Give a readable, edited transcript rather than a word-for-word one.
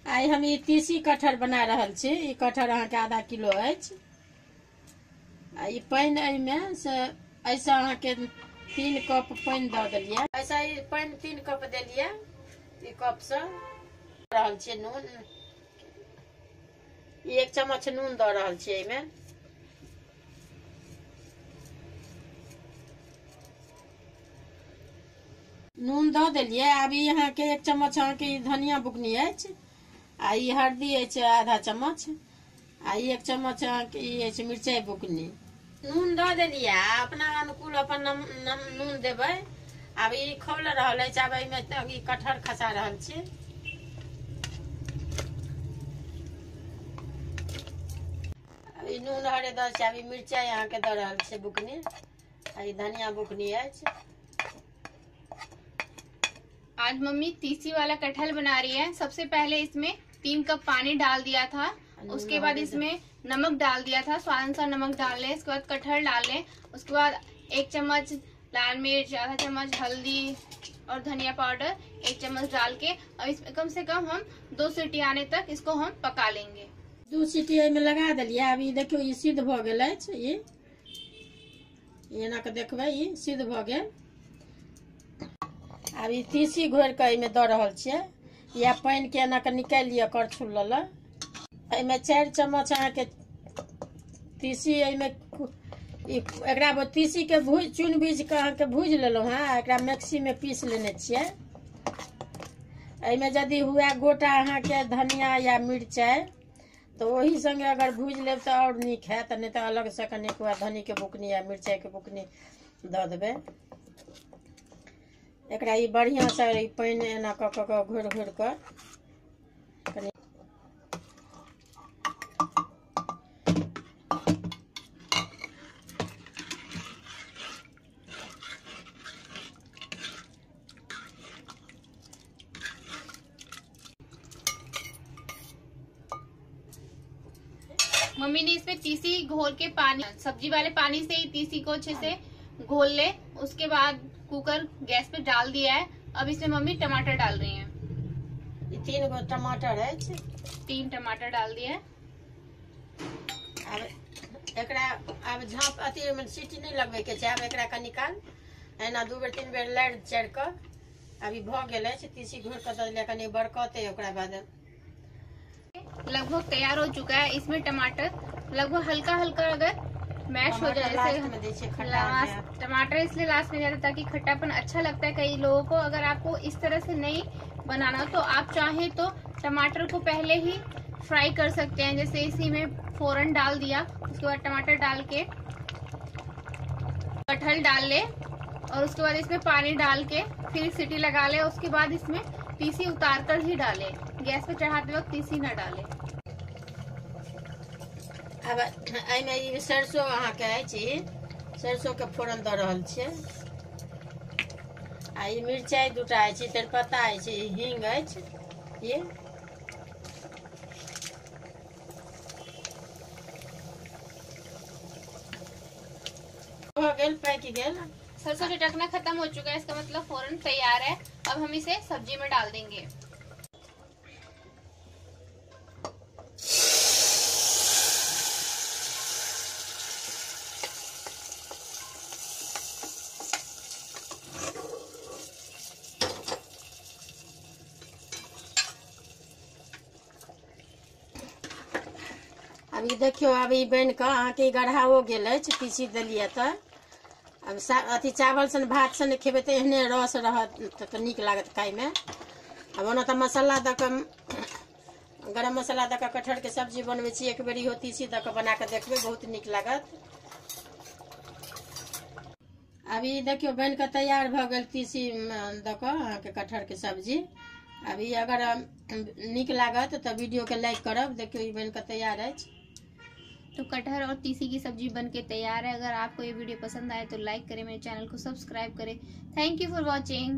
आइ हम ई तीसी कटहर बना रहल छी। ई कटहर अहाँके आधा किलो अछि। आ ई पानि एहिमे से एहिसँ अहाँके 3 कप पानि दऽ देलियै। ऐसा ई पानि 3 कप देलियै ई कपसँ। रहल छियै नून, ई 1 चम्मच नून दऽ रहल छियै एहिमे। नून दऽ देलियै। आब ई अहाँके 1 चम्मच अहाँके ई धनिया बुकनी अछि, आ ई हल्दी अछि आधा चम्मच, आ ई 1 चम्मच अहाँके ई अछि मिरचाइ बुकनी। नून दऽ देलियै। आ अपना अनुकूल अपन नून देबै। आब ई खौल रहल अछि। आब एहिमे ई कटहर खसा रहल छी। ई नून हरदि दऽ छी। आब ई मिरचाइ अहाँके दऽ रहल छै बुकनी, आ ई धनिया बुकनी अछि। आज मम्मी तीसी वाला कटहल बना रही है। सबसे पहले इसमें 3 कप पानी डाल दिया था, उसके बाद इसमें नमक डाल दिया था, स्वाद अनुसार नमक डाल लें। इसके बाद कटहल डाल लें, उसके बाद 1 चम्मच लाल मिर्च, आधा चम्मच हल्दी और धनिया पाउडर 1 चम्मच डाल के और इसमें कम से कम हम 2 सीटी आने तक इसको हम पका लेंगे। 2 सीटी एहिमे लगा देलियै। आब ई देखियौ ई सिद्ध भऽ गेल अछि। ई एना कऽ देखबै ई सिद्ध भऽ गेल। आब ई तीसी घोरि कऽ एहिमे दऽ रहल छियै। या पानि के एना कऽ निकालि लिअ करछुल लऽ लऽ। एहिमे 4 चम्मच अहाँके तीसी एहिमे एकरा तीसी के भूजि चुन बीज कऽ अहाँके भूजि लेलहुँ हेँ। एकरा मिक्सीमे पीस लेने छियै। एहिमे यदि हुए गोटा अहाँके धनिया या मिरचाइ तऽ ओही संगे अगर भूजि लेब तऽ आओर नीक हैत, नहि तऽ अलगसँ कनिक वएह धनीके बुकनी या मिरचाइके बुकनी दऽ देबै। एकरा ई बढ़िआँसँ ई पानि एना कऽ कऽ कऽ घोरि घोरि कऽ कनि मम्मी ने इसमें तीसी घोल के पानी, सब्जी वाले पानी से ही तीसी को अच्छे से घोल ले। उसके बाद कुकर गैस पे डाल दिया है। अब इसमें मम्मी टमाटर डाल रही हैं। 3 गो टमाटर है, 3 टमाटर डाल दिए है। अब एकरा अब झाँप अथी सीटी नहीं लगबे के छै। आब एकरा कनी काल एना 2 बेर 3 बेर लारि चारि कऽ अभी भऽ गेल अछि। तीसी घोरि कऽ दऽ देलियै, कनी बरकतै ओकरा बाद लगभग तैयार हो चुका है। इसमें टमाटर लगभग हल्का हल्का अगर मैश हो जाए, लास्ट टमाटर इसलिए लास्ट में जाता है ताकि खट्टापन अच्छा लगता है कई लोगों को। अगर आपको इस तरह से नहीं बनाना तो आप चाहें तो टमाटर को पहले ही फ्राई कर सकते हैं। जैसे इसी में फोरन डाल दिया, उसके बाद टमाटर डाल के कटहल डाल ले और उसके बाद इसमें पानी डाल के फिर सीटी लगा ले। उसके बाद इसमें तीसी उतार कर ही डाले, गैस पे चढ़ाते वक्त तीसी न डाले। अब एहिमे ई सरसों अहाँके अछि, सरसों के फोरन दऽ रहल छियै। आ ई मिरचाइ 2टा अछि, तेजपत्ता अछि, हींग अछि। ई भऽ गेल, पाकि गेल। सरसों चटकना खत्म हो चुका है, इसका मतलब फोरन तैयार है। अब हम इसे सब्जी में डाल देंगे। अब ई देखियौ, अब ई बनि कऽ अहाँके गढ़ाओ गेल अछि। तीसी देलियै तऽ अब अथी चावल सन भात सन खेबै तऽ एहने रस रहत तऽ नीक लागत खाइमे। आब ओना तऽ मसाला दऽ कऽ गरम मसाला दऽ कऽ कटहरके सब्जी बनबै छी। एक बेर इहो तीसी दऽ कऽ बना कऽ देखबै, बहुत नीक लागत। आब ई देखियौ बनि कऽ तैयार भऽ गेल तीसी दऽ कऽ अहाँके कटहरके सब्जी। आब ई अगर नीक लागत तऽ वीडियोके लाइक करब। देखियौ ई बनि कऽ तैयार अछि। तो कटहर और तीसी की सब्जी बनके तैयार है। अगर आपको ये वीडियो पसंद आए तो लाइक करें, मेरे चैनल को सब्सक्राइब करें। Thank you for watching.